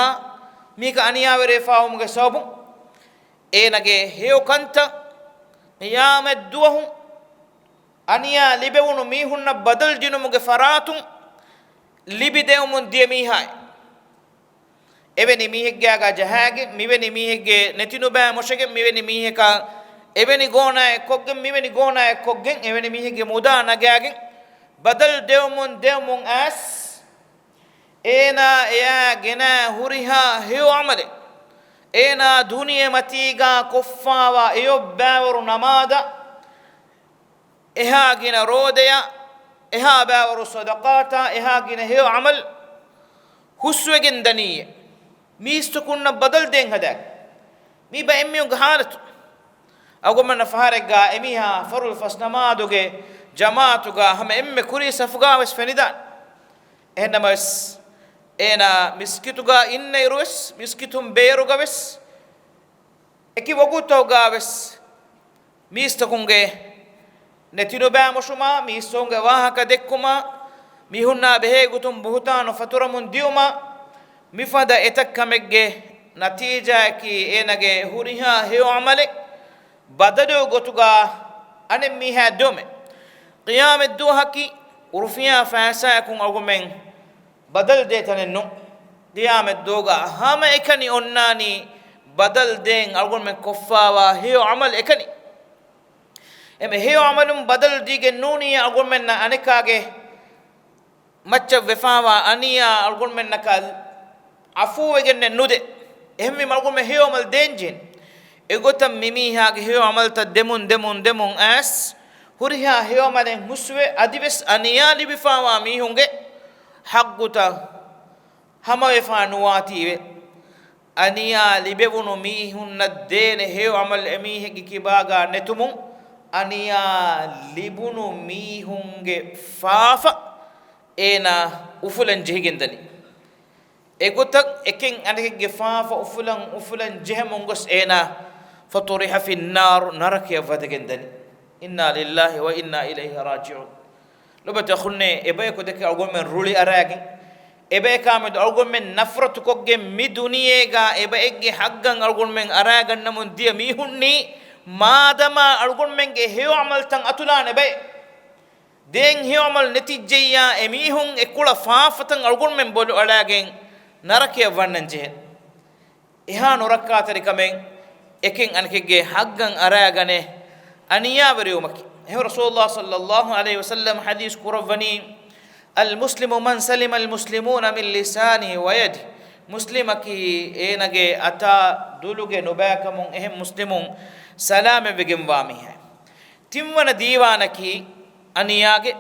މީހަކަށް އަނިޔާވެރިވެފާވުމުގެ ސަބަބުން އޭނަގެ ހެޔޮ ކަންތައް ޤިޔާމަތްދުވަހު އަނިޔާ ލިބެވުނު މީހުންނަށް ބަދަލު ދިނުމުގެ ފަރާތުން ލިބިދެވުމުން ދިޔަ މީހާއެއް. އެވެނި މީހެއްގާގާ ޖަހާގެން، މިވެނި މީހެއްގެ ނެތިނުބައި މޮށެގެން، މިވެނި މީހަކާ އެވެނި ގޯނާއެއް ކޮށްގެން، މިވެނި ގޯނާއެއް ކޮށްގެން، އެވެނި މީހެއްގެ މުދާ ނަގާގެން، ބަދަލު ދެވުމުން ދެވުމުން އައިސް، އޭނާ އެއާ ގެނައި ހުރިހާ ހެޔޮ ޢަމަލެއް، އޭނާ ދުނިޔެމަތީގާ ކޮށްފާވާ އެޔޮއް ބައިވަރު ނަމާދަށް، އެހާ ގިނަ ރޯދަޔަށް، އެހާ ބައިވަރު ޞަދަޤާތަށް، އެހާ ގިނަ ހެޔޮ ޢަމަލް ހުސްވެގެން ދަނީއޭ. މީސްތަކުންނަށް ބަދަލު ދޭން ހަދާ. މީ ބައެއްމީހުންގެ ޙާލަތު. އަޅުގަނޑުމެންނަށް ފަހަރެއްގާ އެމީހާ ފަރުޟު ފަސް ނަމާދުގެ ޖަމާޢަތުގާ ހަމަ އެންމެ ކުރީ ސަފުގާވެސް ފެނިދާނެ. އެހެންނަމަވެސް، އޭނާ މިސްކިތުގާ އިންނައިރުވެސް، މިސްކިތުން ބޭރުގަވެސް، އެކި ވަގުތުތަކުގާވެސް މީސްތަކުންގެ ނެތިނުބައިމޮށުމާ، މީސްތަކުންގެ ވާހަކަ ދެއްކުމާ، މީހުންނާ ބެހޭގޮތުން ބުހުތާނު ފަތުރަމުން ދިއުމާ، މިފަދަ އެތައް ކަމެއްގެ ނަތީޖާއަކީ އޭނަގެ ހުރިހާ ހެޔޮ ޢަމަލެއް ބަދަލު ގޮތުގާ އަނެއް މީހާ ދެވުމެއް. ޤިޔާމަތްދުވަހަކީ ރުފިޔާ ފައިސާއަކުން އަޅުގަނޑުމެން ބަދަލު ދޭ ތަނެއް ނޫން. ޤިޔާމަތްދުވަހުގަ ހަމައެކަނި އޮންނާނީ ބަދަލު ދޭން އަޅުގަނޑުމެން ކޮށްފާވާ ހެޔޮ ޢަމަލު އެކަނި. އެމެ ހެޔޮ ޢަމަލުން ބަދަލު ދީގެން ނޫނީ އަޅުގަނޑުމެންނަށް އަނެކާގެ މައްޗަށް ވެފާވާ އަނިޔާ އަޅުގަނޑުމެންނަކަށް ޢަފޫވެގެންނެއް ނުދޭ. އެހެންވީމަ އަޅުގަނޑުމެން ހެޔޮ ޢަމަލު ދޭން ޖެހެން. އެގޮތަށް މިމީހާގެ ހެޔޮ ޢަމަލުތައް ދެމުން ދެމުން ދެމުން އައިސް، ހުރިހާ ހެޔޮ ޢަމަލެއް ހުސްވެ، އަދިވެސް އަނިޔާ ލިބިފާވާ މީހުންގެ ޙައްޤުތައް ހަމަވެފާ ނުވާތީވެ. އަނިޔާ ލިބެވުނު މީހުންނަށް ދޭނެ ހެޔޮ ޢަމަލު އެމީހެއްގެ ކިބާގާ ނެތުމުން، އަނިޔާ ލިބުނު މީހުންގެ ފާފަ އޭނާ އުފުލަން ޖެހިގެންދަނީ. އެގޮތަށް އެކެން އަނެކެއްގެ ފާފަ އުފުލަން އުފުލަން ޖެހެމުން ގޮސް އޭނާ فطرح في النار، ނަރަކަޔަށް ވަދެގެން ދަނީ. إنا لله وإنا إليه راجعون. ލޮބުވެތި އަޚުންނޭ، އެބަޔަކު ދެކެ އަޅުގަނޑުމެން ރުޅި އަރާގެން، އެބަޔަކާމެދު އަޅުގަނޑުމެން ނަފްރަތުކޮށްގެން މި ދުނިޔޭގާ އެބައެއްގެ ޙައްޤަށް އަޅުގަނޑުމެން އަރާގަންނަމުން ދިޔަ މީހުންނީ، މާދަމާ އަޅުގަނޑުމެންގެ ހެޔޮ ޢަމަލުތައް އަތުލާނެ ބައެއް. ދެން ހެޔޮ ޢަމަލު ނެތިއްޖެއްޔާ އެމީހުން އެ ކުޅަ ފާފަތައް އަޅުގަނޑުމެން ބޮލު އަޅާގެން ނަރަކަޔަށް ވަންނަން ޖެހޭ. އެހާ ނުރައްކާތެރިކަމެއް އެކެން އަނެކެއްގެ ޙައްޤަށް އަރާގަނެ އަނިޔާވެރިވުމަކީ. އެހެން ރަސޫލުﷲ ޞައްލަﷲ ޢަލައިހި ވަސައްލަމަ ޙަދީޘް ކުރައްވަނީ، المسلم من سلم المسلمون من لسانه ويده. މުސްލިމަކީ އޭނަގެ އަތާ ދުލުގެ ނުބައިކަމުން އެހެން މުސްލިމުން ސަލާމަތްވެގެންވާ މީހާ. ތިންވަނަ ދީވާނަކީ އަނިޔާގެ.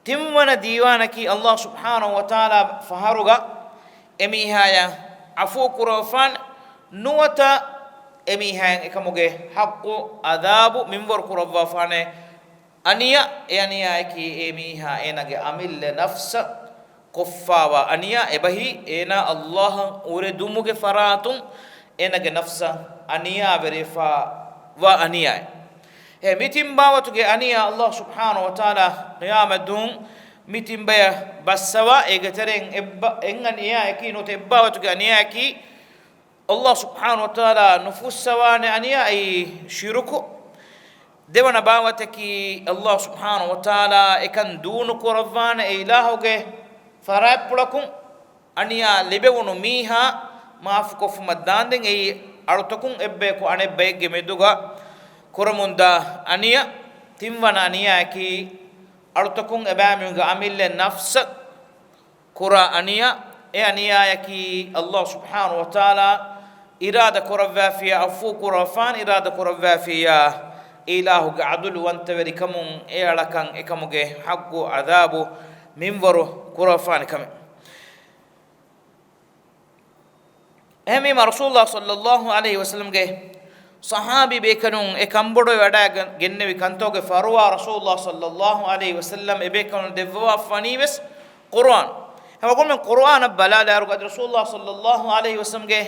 ތިންވަނަ ދީވާނަކީ ﷲ ސުބްޙާނަހޫ ވަތަޢާލާ ފަހަރުގަ އެމީހާޔަށް ޢަފޫ ކުރައްވާފާނެ، ނުވަތަ އެމީހާއަށް އެކަމުގެ ޙައްޤު ޢަޛާބު މިންވަރު ކުރައްވާފާނެ. އަނިޔާ، އެ އަނިޔާއަކީ އެމީހާ އޭނާގެ އަމިއްލަ ނަފްސަށް ކޮށްފާވާ އަނިޔާ، އެބަހީ އޭނާ ﷲ އަށް އުރެދުމުގެ ފަރާތުން އޭނާގެ ނަފްސަށް އަނިޔާވެރިވެފާވާ އަނިޔާއެއް. އެ މި ތިން ބާވަތުގެ އަނިޔާ ﷲ ސުބްޙާނަހޫ ވަތަޢާލާ ޤިޔާމަތްދުވަހު މި ތިން ބަޔަށް ބައްސަވާ، އޭގެ ތެރެއިން އެއްބަ-، އެއް އަނިޔާއަކީ ނުވަތަ އެއްބާވަތުގެ އަނިޔާއަކީ ﷲ ސުބްޙާނަހޫ ވަތަޢާލާ ނުފުއްސަވާނެ އަނިޔާ އެއީ ޝިރުކު. ދެވަނަ ބާވަތަކީ، ﷲ ސުބްޙާނަހޫ ވަތަޢާލާ އެކަން ދޫނުކުރައްވާނެ އެ އިލާހުގެ ފަރާތްޕުޅަކުން އަނިޔާ ލިބެވުނު މީހާ މާފުކޮށްފުމަށް ދާންދެން އެއީ އަޅުތަކުން އެއްބަޔަކު އަނެއްބައެއްގެ މެދުގަ ކުރަމުންދާ އަނިޔާ. ތިންވަނަ އަނިޔާއަކީ، އަޅުތަކުން އެބައިމީހުންގެ އަމިއްލަ ނަފްސަށް ކުރާ އަނިޔާ. އެ އަނިޔާއަކީ، ﷲ ސުބްޙާނަހޫ ވަތަޢާލާ އިރާދަ ކުރައްވާފިއްޔާ ޢަފޫ ކުރައްވާފާނެ، އިރާދަ ކުރައްވާފިއްޔާ އިލާހުގެ ޢަދުލުވަންތަވެރިކަމުން އެ އަޅަކަށް އެކަމުގެ ޙައްޤު ޢަޛާބު މިންވަރު ކުރައްވާފާނެ ކަމެއް. އެހެންވީމަ، ރަސޫލުﷲ ޞައްލައްލާހު ޢަލައިހި ވަސައްލަމްގެ ޞަޙާބީ ބޭކަލުން އެ ކަންބޮޑުވެ ވަޑައި ގެންނެވި ކަންތަކުގެ ފަރުވާ ރަސޫލުﷲ ޞައްލައްލާހު ޢަލައިހި ވަސައްލަމް އެބޭކަލުން ދެއްވަވާފަނީ ވެސް ޤުރުއާން. އެމަގުން މި ޤުރުއާނަށް ބަލާލާއިރުގަ އަދި ރަސޫލުﷲ ޞައްލައްލާހު ޢަލައިހި ވަސައްލަމްގެ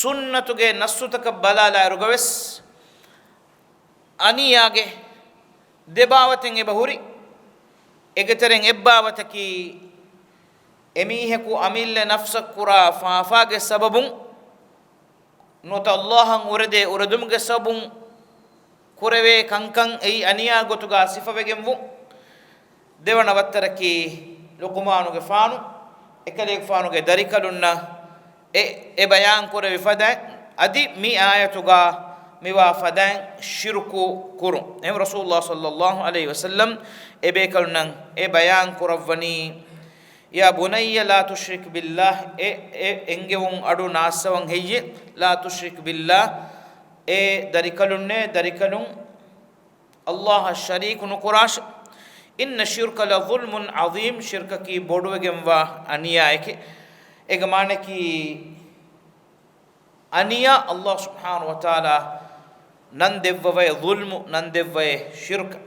ސުންނަތުގެ ނައްޞުތަކަށް ބަލާލާއިރުގަ ވެސް އަނިޔާގެ ދެ ބާވަތެއް އެބަ ހުރި. އޭގެ ތެރެއިން އެއްބާވަތަކީ، އެމީހަކު އަމިއްލަ ނަފްސަށް ކުރާ ފާފާގެ ސަބަބުން ނުވަތަ ﷲ އަށް އުރެދޭ އުރެދުމުގެ ސަބަބުން ކުރެވޭ ކަންކަން އެއީ އަނިޔާ ގޮތުގަ ސިފަވެގެންވުން. ދެވަނަ ވައްތަރަކީ، ލުޤުމާނުގެފާނު އެކަލޭގެފާނުގެ ދަރިކަލުންނަށް އެ، އެ ބަޔާން ކުރެވި ފަދައިން، އަދި މި އާޔަތުގަ މިވާ ފަދައިން ޝިރުކު ކުރުން. އެހެން ރަސޫލުﷲ ޞައްލައްލާހު ޢަލައިހި ވަސައްލަމް އެބޭކަލުންނަށް އެ ބަޔާން ކުރައްވަނީ، يا بني لا تشرك بالله، އެ، އެ އެންގެވުން އަޑު ނާއްސަވަން ހެއްޔެ؟ لا تشرك بالله، އޭ ދަރިކަލުންނޭ، ދަރިކަލުން ﷲ އަށް ޝަރީކު ނުކުރާށެ. إن الشرك لظلم عظيم، ޝިރްކަކީ ބޮޑުވެގެންވާ އަނިޔާއެކޭ. އޭގެ މާނައަކީ، އަނިޔާ ﷲ ސުބްޙާނަހޫ ވަތަޢާލާ ނަން ދެއްވަވައި، ޒުލްމު ނަން ދެއްވައި، ޝިރްކަ.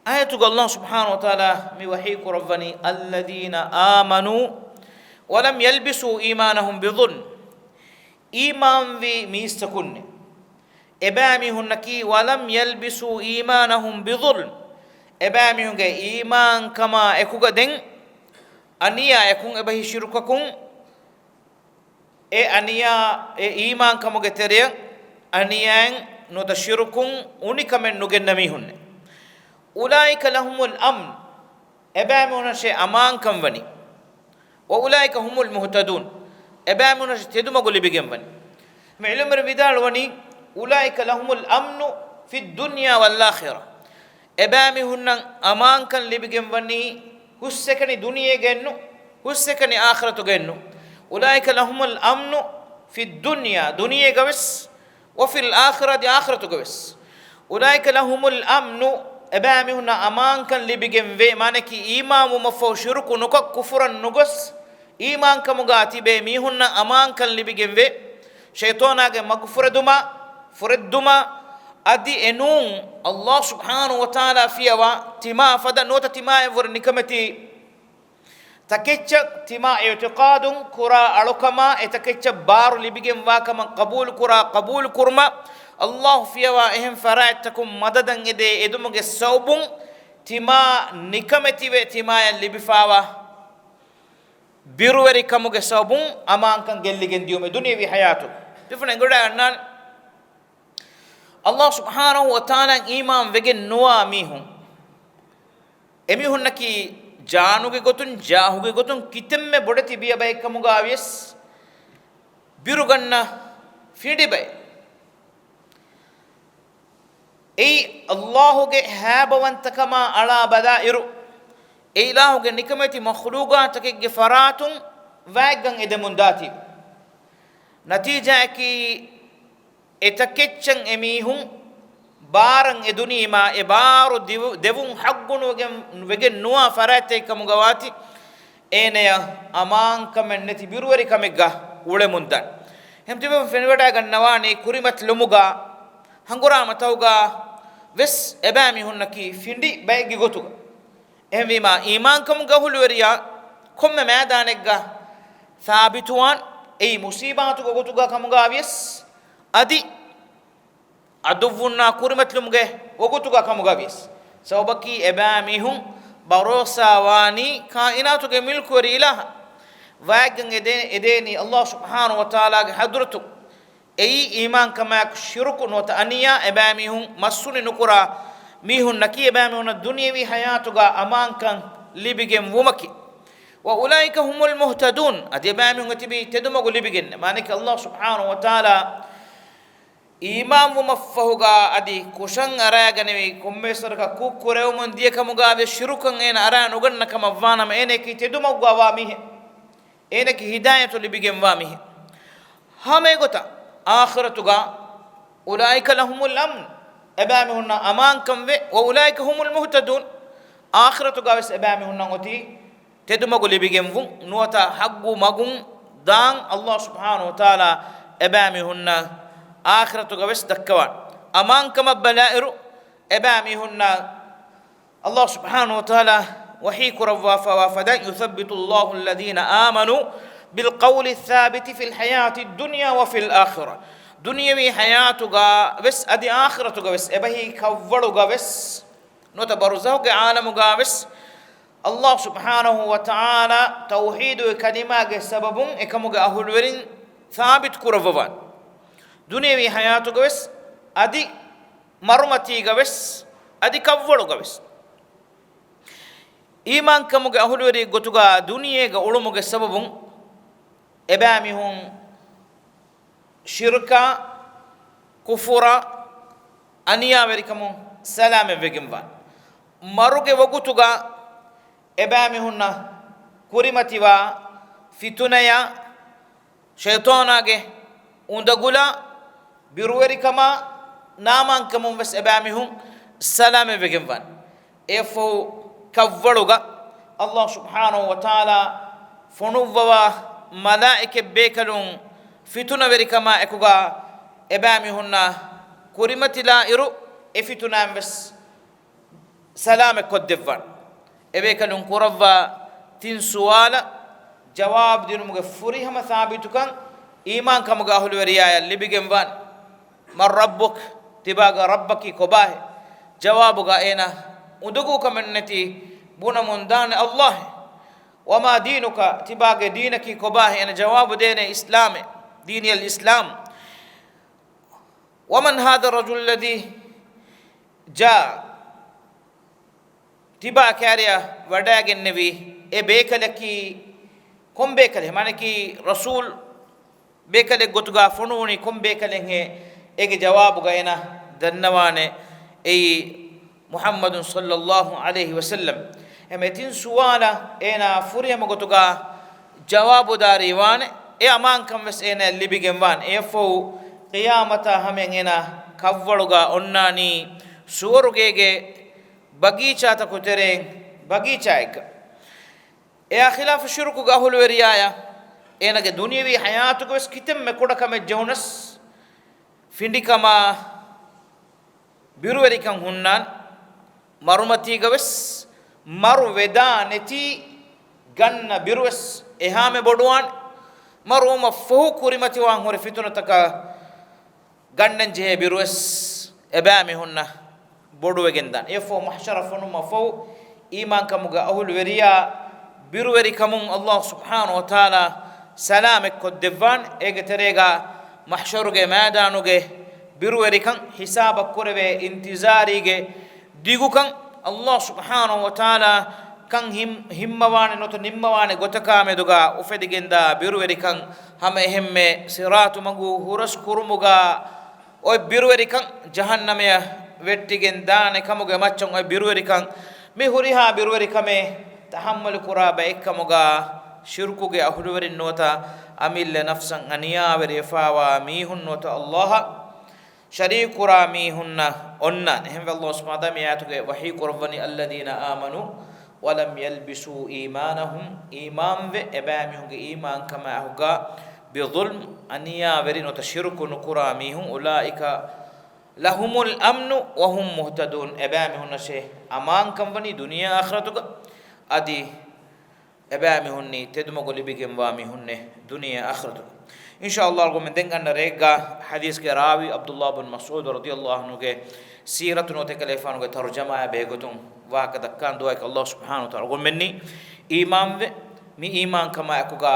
އާޔަތުގަ ﷲ ސުބްޙާނަހޫ ވަތަޢާލާ މި ވަޙީ ކުރައްވަނީ، الذين آمنوا ولم يلبسوا إيمانهم بظلم. އީމާންވި މީސްތަކުންނެ، އެބައިމީހުންނަކީ، ولم يلبسوا إيمانهم بظلم، އެބައިމީހުންގެ އީމާންކަމާ އެކުގަ ދެން އަނިޔާއަކުން އެބަހި ޝިރުކަކުން، އެ އަނިޔާ، އެ އީމާންކަމުގެ ތެރެއަށް އަނިޔާއިން ނުވަތަ ޝިރުކުން އުނިކަމެއް ނުގެންނަ މީހުންނެ. أولئك لهم الأمن، އެބައިމީހުންނަށޭ އަމާންކަން ވަނީ. وأولئك هم المهتدون، އެބައިމީހުންނަށޭ ތެދުމަގު ލިބިގެން ވަނީ. މި ޢިލްމުވެރިން ވިދާޅުވަނީ، أولئك لهم الأمن في الدنيا والآخرة، އެބައިމީހުންނަށް އަމާންކަން ލިބިގެން ވަނީ ހުސްއެކަނި ދުނިޔޭގައެއްނު، ހުސްއެކަނި އާޚިރަތުގައެއްނު. أولئك لهم الأمن في الدنيا، ދުނިޔޭގަވެސް، وفي الآخرة، އަދި އާޚިރަތުގަވެސް. أولئك لهم الأمن، އެބައިމީހުންނަށް އަމާންކަން ލިބިގެންވޭ، މާނައަކީ އީމާންވުމަށްފަހު ޝިރުކު ނުކޮށް، ކުފުރަށް ނުގޮސް، އީމާންކަމުގަ ތިބޭ މީހުންނަށް އަމާންކަން ލިބިގެންވޭ، ޝައިޠާނާގެ މަގު ފުރެދުމާ، ފުރެއްދުމާ، އަދި އެނޫން، ﷲ ސުބްޙާނަހޫ ވަތަޢާލާ ފިޔަވާ ތިމާ ފަދަ ނުވަތަ ތިމާއަށްވުރެ ނިކަމެތި ތަކެއްޗަށް ތިމާ އިޢުތިޤާދުން ކުރާ އަޅުކަމާ، އެތަކެއްޗަށް ބާރު ލިބިގެންވާކަމަށް ޤަބޫލުކުރާ ޤަބޫލުކުރުމަށް، ﷲ ފިޔަވާ އެހެން ފަރާތްތަކުން މަދަދަށް އެދޭ އެދުމުގެ ސަބަބުން ތިމާ ނިކަމެތިވެ ތިމާޔަށް ލިބިފާވާ ބިރުވެރިކަމުގެ ސަބަބުން އަމާންކަން ގެއްލިގެން ދިޔުމެއް ދުނިޔެވީ ޙަޔާތު. ތިފުނެ ގޮޑަށް އަންނާނެ. ﷲ ސުބްޙާނަހޫ ވަތަޢާލާއަށް އީމާން ވެގެން ނުވާ މީހުން، އެމީހުންނަކީ ޖާނުގެ ގޮތުން، ޖާހުގެ ގޮތުން ކިތަންމެ ބޮޑެތި ބިޔަ ބައެއްކަމުގަވިޔަސް ބިރުގަންނަ ފިނޑި ބައެއް. އެއީ ﷲ ގެ ހައިބަވަންތަކަމާ އަޅާ ބަލާއިރު، އެ އިލާހުގެ ނިކަމެތި މަޚްލޫޤާތަކެއްގެ ފަރާތުން ވާތްގަން އެދެމުން ދާތީ. ނަތީޖާއަކީ، އެތަކެއްޗަށް އެމީހުން ބާރަށް އެދުނީމާ، އެ ބާރު ދިވު-، ދެވުން ޙައްޤު ނުވެގެން، ވެގެން ނުވާ ފަރާތްތަކެއް ކަމުގަ ވާތީ، އޭނަޔަށް އަމާންކަމެއް ނެތި ބިރުވެރިކަމެއްގަ އުޅެމުންދާނެ. އެހެން ތިބެ ފެނިވަޑައިގަންނަވާނީ ކުރިމަތިލުމުގަ ހަނގުރާމަތަކުގަ ވެސް އެބައިމީހުންނަކީ ފިނޑި ބައެއްގެ ގޮތުގަ. އެހެންވީމާ، އީމާންކަމުގެ އަހުލުވެރިޔާ ކޮންމެ މައިދާނެއްގަ ސާބިތުވާން، އެއީ މުޞީބާތުގެ ގޮތުގަ ކަމުގަވިޔަސް، އަދި އަދުއްވުންނާ ކުރިމަތިލުމުގެ ވަގުތުގަ ކަމުގަވިޔަސް. ސަބަބަކީ އެބައިމީހުން ބަރޯސާވާނީ ކާއިނާތުގެ މިލްކުވެރި އިލާހަށް. ވާގެން އެދޭ-، އެދޭނީ ﷲ ސުބްޙާނަހޫ ވަތަޢާލާގެ ޙަޟްރަތު. އެއީ އީމާންކަމާއެކު ޝިރުކު ނުވަތަ އަނިޔާ އެބައިމީހުން މައްސުނި ނުކުރާ މީހުންނަކީ އެބައިމީހުންނަށް ދުނިޔެވީ ޙަޔާތުގަ އަމާންކަން ލިބިގެން ވުމަކީ. وَأُولَٰئِكَ هُمُ الْمُهْتَدُونَ، އަދި އެބައިމީހުން އެތިބީ ތެދުމަގު ލިބިގެން. މާނައަކީ ﷲ ސުބްޙާނަހޫ ވަތަޢާލާ އީމާންވުމަށްފަހުގަ އަދި ކުށަށް އަރާގަނެވި ކޮންމެވެސް ވަރަކަށް ކުށް ކުރެވެމުން ދިޔަ ކަމުގަ ވެސް ޝިރުކަށް އޭނަ އަރާ ނުގަންނަ ކަމަށް ވާނަމަ، އޭނައަކީ ތެދުމަގުގަ ވާ މީހެއް. އޭނައަކީ ހިދާޔަތު ލިބިގެންވާ މީހެއް. ހަމައެގޮތަށް އާޚިރަތުގަ أُولَٰئِكَ لَهُمُ الْأَمْنُ، އެބައިމީހުންނަށް އަމާންކަން ވޭ، وَأُولَٰئِكَ هُمُ الْمُهْتَدُونَ، އާޚިރަތުގަ ވެސް އެބައިމީހުންނަށް އޮތީ ތެދުމަގު ލިބިގެންވުން ނުވަތަ ޙައްޤު މަގުން ދާން. ﷲ ސުބްޙާނަހޫ ވަތަޢާލާ އެބައިމީހުންނަށް އާޚިރަތުގަ ވެސް ދައްކަވާނެ. އަމާންކަމަށް ބަލާއިރު، އެބައިމީހުންނަށް ﷲ ސުބްޙާނަހޫ ވަތަޢާލާ ވަޙީ ކުރައްވާފައިވާ ފަދައިން، يُثَبِّتُ اللَّهُ الَّذِينَ آمَنُوا بِالْقَوْلِ الثَّابِتِ فِي الْحَيَاةِ الدُّنْيَا وَفِي الْآخِرَةِ. ދުނިޔެވީ ޙަޔާތުގަ ވެސް އަދި އާޚިރަތުގަ ވެސް، އެބަހީ ކަށްވަޅުގަ ވެސް ނުވަތަ ބަރުޒަޚުގެ ޢާލަމުގަ ވެސް، ﷲ ސުބްޙާނަހޫ ވަތަޢާލާ ތައުޙީދުގެ ކަލިމާގެ ސަބަބުން އެކަމުގެ އަހުލުވެރިން ސާބިތު ކުރައްވަވާނެ. ދުނިޔެވީ ޙަޔާތުގަ ވެސް އަދި މަރުމަތީގަ ވެސް އަދި ކަށްވަޅުގަ ވެސް. އީމާންކަމުގެ އަހުލުވެރިއެއް ގޮތުގަ ދުނިޔޭގަ އުޅުމުގެ ސަބަބުން އެބައިމީހުން ޝިރްކާ، ކުފުރާ، އަނިޔާވެރިކަމުން ސަލާމަތްވެގެންވާނެ. މަރުގެ ވަގުތުގަ އެބައިމީހުންނަށް ކުރިމަތިވާ ފިތުނަޔާ، ޝައިޠާނާގެ އުނދަގުލާ، ބިރުވެރިކަމާ، ނާމާންކަމުން ވެސް އެބައިމީހުން ސަލާމަތްވެގެންވާނެ. އެއަށްފަހު ކަށްވަޅުގަ ﷲ ސުބްޙާނަހޫ ވަތަޢާލާ ފޮނުއްވަވާ މަލާއިކަ ބޭކަލުން ފިތުނަވެރިކަމާ އެކުގަ އެބައިމީހުންނަށް ކުރިމަތިލާއިރު، އެ ފިތުނައިން ވެސް ސަލާމަތްކޮށްދެއްވާނެ. އެބޭކަލުން ކުރައްވާ ތިން ސުވާލަށް ޖަވާބު ދިނުމުގެ ފުރިހަމަ ސާބިތުކަން އީމާންކަމުގެ އަހުލުވެރިޔާޔަށް ލިބިގެންވާނެ. مَنْ رَبُّكَ، ތިބާގެ ރައްބަކީ ކޮބާހޭ؟ ޖަވާބުގަ އޭނަ އުނދަގޫކަމެއް ނެތި ބުނަމުން ދާނެ ﷲ. وَمَا دِينُكَ، ތިބާގެ ދީނަކީ ކޮބާހޭ؟ އޭނަ ޖަވާބު ދޭނެ އިސްލާމޭ، دِينِيَ الْإِسْلَامُ. وَمَنْ هَذَا الرَّجُلُ الَّذِي جَاءَ، ތިބާ ކާރިއަށް ވަޑައިގެންނެވި އެ ބޭކަލަކީ ކޮން ބޭކަލެއް؟ މާނައަކީ ރަސޫލް ބޭކަލެއް ގޮތުގަ ފޮނުވުނީ ކޮން ބޭކަލެއްހޭ؟ އޭގެ ޖަވާބުގަ އޭނަ ދަންނަވާނެ އެއީ މުޙައްމަދު ޞައްލައްލާހު ޢަލައިހި ވަސައްލަމް. އެމެ ތިން ސުވާލަށް އޭނާ ފުރިހަމަ ގޮތުގަ ޖަވާބުދާރީ ވާނެ. އެ އަމާންކަން ވެސް އޭނަ ލިބިގެން ވާނެ. އެއަށްފަހު ޤިޔާމަތާ ހަމަޔަށް އޭނާ ކަށްވަޅުގަ އޮންނާނީ ސުވަރުގޭގެ ބަގީޗާތަކު ތެރެއިން ބަގީޗާއެއްގަ. އެއާ ޚިލާފު ޝިރުކުގެ އަހުލުވެރިޔާޔަށް އޭނަގެ ދުނިޔެވީ ޙަޔާތުގަ ވެސް ކިތަންމެ ކުޑަކަމެއް ޖެހުނަސް، ފިނޑިކަމާ، ބިރުވެރިކަން ހުންނާނެ. މަރުމަތީގަ ވެސް މަރު ވެދާ ނެތީ ގަންނަ ބިރު ވެސް އެހާމެ ބޮޑުވާނެ. މަރުވުމަށް ފަހު ކުރިމަތިވާން ހުރި ފިތުނަތަކަށް ގަންނަން ޖެހޭ ބިރު ވެސް އެބައިމީހުންނަށް ބޮޑުވެގެން ދާނެ. އެއަށްފަހު މަޙްޝަރަށް ފޮނުމަށް ފަހު އީމާންކަމުގެ އަހުލުވެރިޔާ ބިރުވެރިކަމުން ﷲ ސުބްޙާނަހު ވަތަޢާލާ ސަލާމަތްކޮށްދެއްވާނެ. އޭގެ ތެރޭގަ މަޙްޝަރުގެ މައިދާނުގެ ބިރުވެރިކަން، ހިސާބަށް ކުރެވޭ އިންތިޒާރީގެ ދިގުކަން، ﷲ ސުބްޙާނަހު ވަތަޢާލާ ކަން ހިން-، ހިންމަވާނެ ނުވަތަ ނިންމަވާނެ ގޮތަކާ މެދުގަ އުފެދިގެންދާ ބިރުވެރިކަން، ހަމަ އެހެންމެ ޞިރާޠު މަގު ހުރަސް ކުރުމުގަ އޮތް ބިރުވެރިކަން، ޖަހަންނަމަޔަށް ވެއްޓިގެން ދާނެ ކަމުގެ މައްޗަށް އޮތް ބިރުވެރިކަން، މި ހުރިހާ ބިރުވެރިކަމެއް ތަޙައްމަލު ކުރާ ބައެއްކަމުގަ ޝިރުކުގެ އަހުލުވެރިން ނުވަތަ އަމިއްލަ ނަފްސަށް އަނިޔާވެރިވެފައިވާ މީހުން ނުވަތަ ﷲ އަށް ޝަރީކުކުރާ މީހުންނަށް އޮންނާނެ. އެހެންވެ، ﷲ ސުބްޙާނަހު ވަތަޢާލާ މި އާޔަތުގައި ވަޙީ ކުރައްވަނީ، الَّذِينَ آمَنُوا وَلَمْ يَلْبِسُوا إِيمَانَهُمْ، އީމާންވެ އެބައިމީހުންގެ އީމާންކަމާ އެކުގަ، بِظُلْمٍ، އަނިޔާވެރި ނުވަތަ ޝިރުކު ނުކުރާ މީހުން، أُولَٰئِكَ لَهُمُ الْأَمْنُ وَهُمْ مُهْتَدُونَ، އެބައިމީހުންނަށޭ އަމާންކަން ވަނީ ދުނިޔެ އާޚިރަތުގަ. އަދި އެބައިމީހުންނީ ތެދުމަގު ލިބިގެންވާ މީހުންނޭ ދުނިޔެ އާޚިރަތު. އިންޝާﷲ، އަޅުގަނޑުމެން ދެން އަންނަ ރެއެއްގަ ޙަދީޘްގެ ރާވީ ޢަބްދުﷲ ބިން މަސްޢޫދު ރަޟިޔަﷲ ޢަންހުގެ ސީރަތު ނުވަތަ އެކަލޭގެފާނުގެ ތަރުޖަމާއާ ބެހޭގޮތުން ވާހަކަ ދައްކާން ދުޢާއެއް. ﷲ ސުބްޙާނަހު ވަތަޢާލާ އަޅުގަނޑުމެންނީ އީމާންވެ، މި އީމާންކަމާއެކުގަ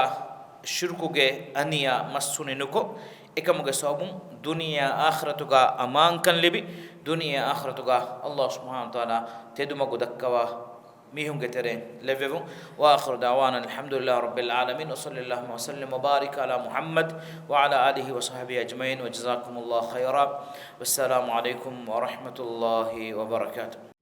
ޝިރުކުގެ އަނިޔާ މަސްހުނި ނުކޮށް، އެކަމުގެ ސަބަބުން ދުނިޔެއާ އާޚިރަތުގަ އަމާންކަން ލިބި، ދުނިޔެއާ އާޚިރަތުގަ އަﷲ ސުބްޙާނަހޫ ވަތަޢާލާ ތެދުމަގު ދައްކަވާ މީހުންގެ ތެރެއިން ލެއްވެވުން. وآخر دعوانا الحمد لله رب العالمين، وصل اللهم وسلم وبارك على محمد وعلى آله وصحبه أجمعين، وجزاكم الله خيرا، والسلام عليكم ورحمة الله وبركاته.